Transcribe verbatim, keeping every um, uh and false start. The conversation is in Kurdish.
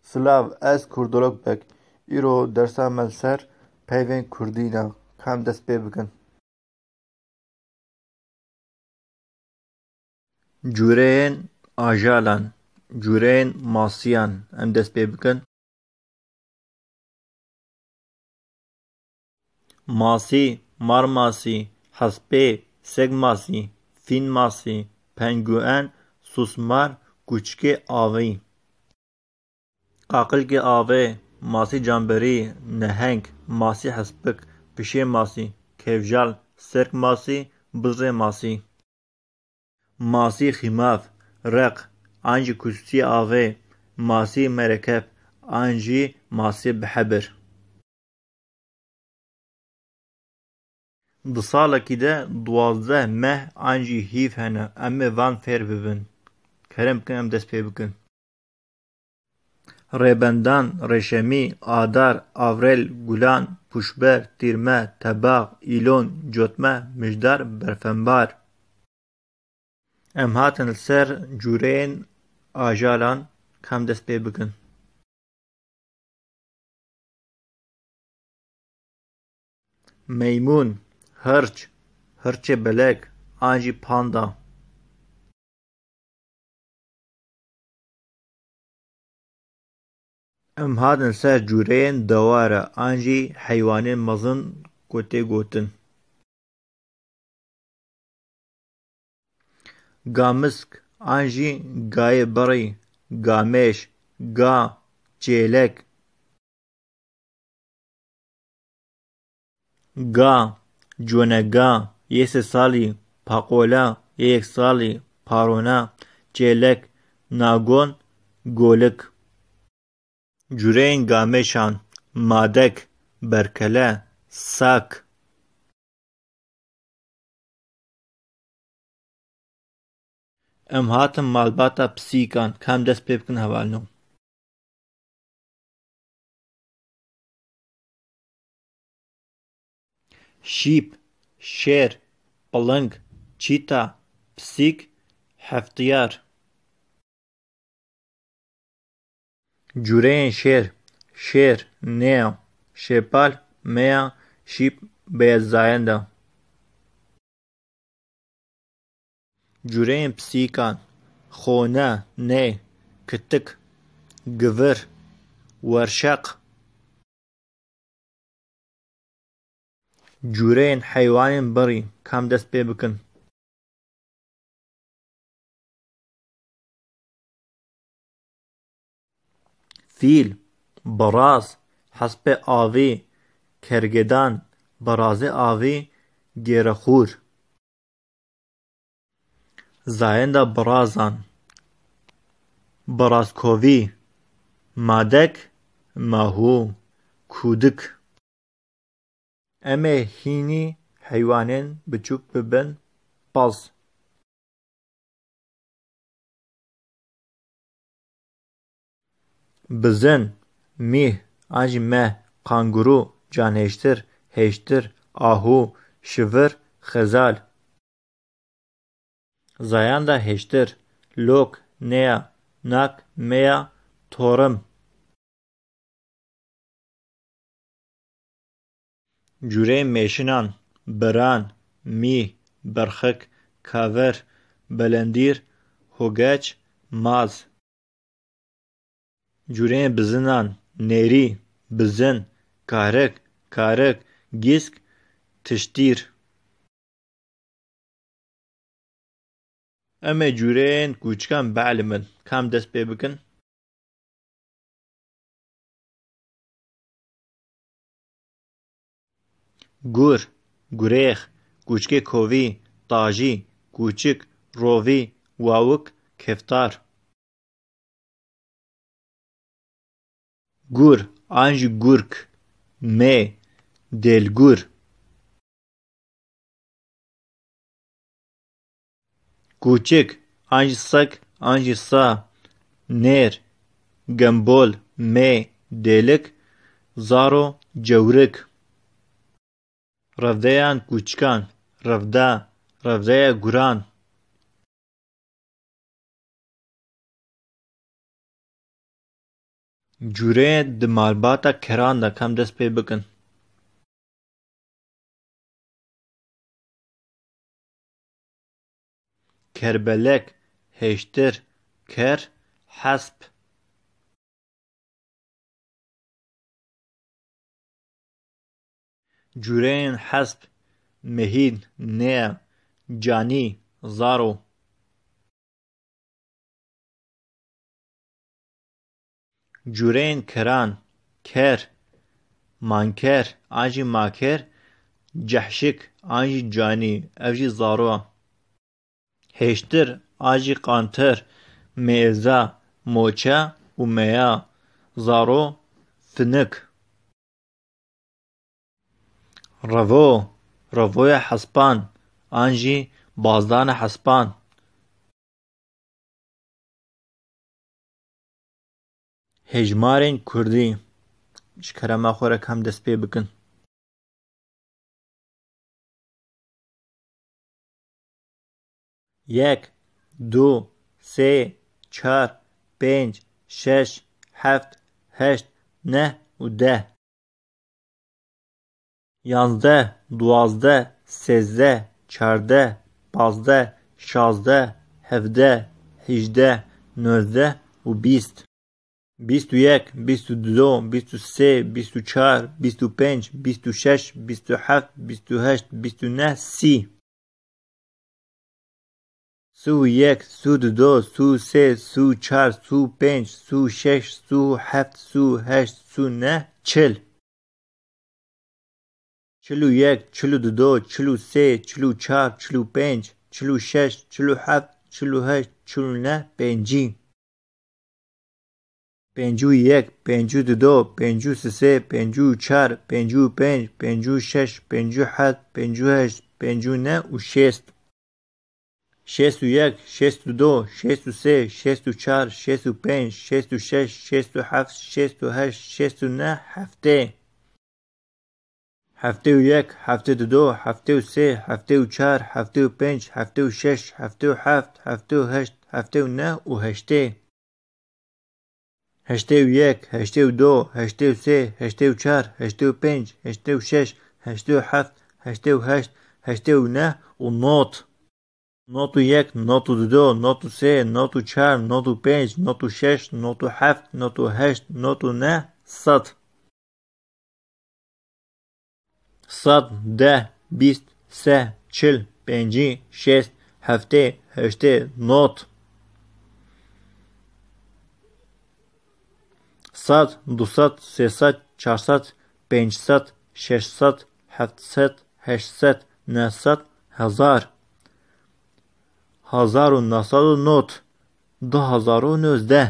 Silav, ez Kurdolog Beg. Îro dersa me li ser peyvên kurdî ne. Ka em dest pê bikin. Cûreyên ajalan, cûreyên masiyan em dest pê bikin. Masî, marmasî, hespê, segmasî, fînmasî, penguen, sûsmar, kûçikê avî. Qaqilkê avê, masî camberî, neheng, masî hespik, pişê masî, kevjal, serk masî, bizrê masî. Masî xîmav, req, an jî kûstî avê, masî merekeb, an jî masî bihebir. Di salekî de duwazdeh meh an jî hîv hene. Em ê van fêr bibin. Kerem bikin, em dest pê bikin. Rêbendan, rêşemî, adar, avrêl, gulan, pûşber, tîrme, tebax, îlon, cotme, mijdar, berfenbar. Em hatin li ser cûreyên ajalan, ka em dest pê bikin. Meymûn, hirç, hirçê belek, an jî panda. Em hatin ser cûreyên dewar e, an jî heywanên mezin ku tê gotin. Gamisk, an jî gayê birî, gamêş, ga, çêlek. Ga, conega, yê sê salî, paqola, yê yek salî, parona, çêlek, nagon, golik. Cûreyên gamêşan, madek, berkele, sak. Em hatin malbata pisîkan, ka em dest pê bikin hevalno. Şîp, şêr, piling, çîta, pisîk, heftiyar. Cûreyên şêr, şêr, nêya, şêpal, meya, şîp, beyazayenda. Cûreyên pisîkan, xone, nê, kitik, givir, werşeq. Cûreyên heywanên birî, ka em dest pê bikin. Fîl, biraz, hespê avî, kergedan, birazê avî, gêrexûr. Zayenda birazan, birazkovî, madek, mahû, kûdik. Em ê hînî heywanên biçûk bibin pez. Bizin, mîh, an jî meh, kangurû, canhêştir, hêştir, ahû, şivir, xezal. Zayanda hêştir, lok, nêya, nak, meya, torim. Cûreyên mêşinan, biran, mîh, birxik, kavir, belendîr, hogeç, maz. Cûreyên bizinan, nêrî, bizin, karik, karik, gîsk, tiştîr. Em ê cûreyên kûçikan bielimin. Ka em dest pê bikin. Gur, gurêx, kûçikê kovî, tajî, kûçik, rovî, wawik, keftar. Gur, an jî gurk, mê, dêlgur. Kûçik, an jî sek, an jî sa, nêr, gembol, mê, dêlik, zaro, cewrik. Revdeyan kûçikan, revda, revdeya guran. Cûreyên di malbata keran de kam dest pê bikin. Kerbelek, hêştir, ker, hesp. Cûreyên hesp: mehîn, nê, canî, zaro. Cûreyên keran: ker, manker an jî maker, cehşik an jî canî, ev jî zaro. Hêştir an jî qantir, mêza, moçe û meya, zaro, finik. Revo, revoya hespan an jî bazdana hespan. Hejmarên kurdî, ji kerema xwe re kam dest pê bikin. Yek, du, sê, çar, pênc, şeş, heft, heşt, neh û deh. Yanzdeh, duwazdeh, sêzdeh, çardeh, pazdeh, şazdeh, hevdeh, hîjdeh, nozdeh û bîst. Bîst û yek, bîst û du, bîst û sê, bîst û çar, bîst û pênc, bîst û şeş, bîst û heft, bîst û heşt, bîst û neh, sî. Sî û yek, sî û du, sî û sê, sî û çar, sî û pênc, sî û şeş, sî û heft, sî û heşt, sî û neh, çil. Çil û yek, çil û du, çil û sê, çil û çar, çil û pênc, çil û şeş, çil û heft, çil û heşt, çil û neh, pêncî. Pêncî û yek, pêncî û du, pêncî û sê, pêncî û çar, pêncî û pênc, pêncî û şeş, pêncî û heft, pêncî û heşt, pêncî û neh û şêst. Şêst û yek, şêst û du, şêst û sê, şêst û çar, şêst û pênc, şêst û şeş, şêst û heft, şêst û heşt, şêst û neh, heftê. Heftê û yek, heftê û du, heftê û sê, heftê û çar, heftê û pênc, heftê û şeş, heftê û heft, heftê û heşt, heftê û neh û heştê. Heştê û yek, heştê û du, heştê û sê, heştê û çar, heştê û pênc, heştê û şeş, heştê û heft, heştê û heşt, heştê û neh û nod. Nod û yek, nod û du, nod û sê, nod û çar, nod û pênc, nod û şeş, nod û heft, nod û heşt, nod û neh, sed. Sed, deh, bîst, seh, çil, pêncî, şêst, heftê, heştê, nod. Sed, du sed, sê sed, çar sed, pênc sed, şeş sed, heft sed, heşt sed, neh sed, hezar. Hezar û neh sed û nod. Du hezar û nozdeh.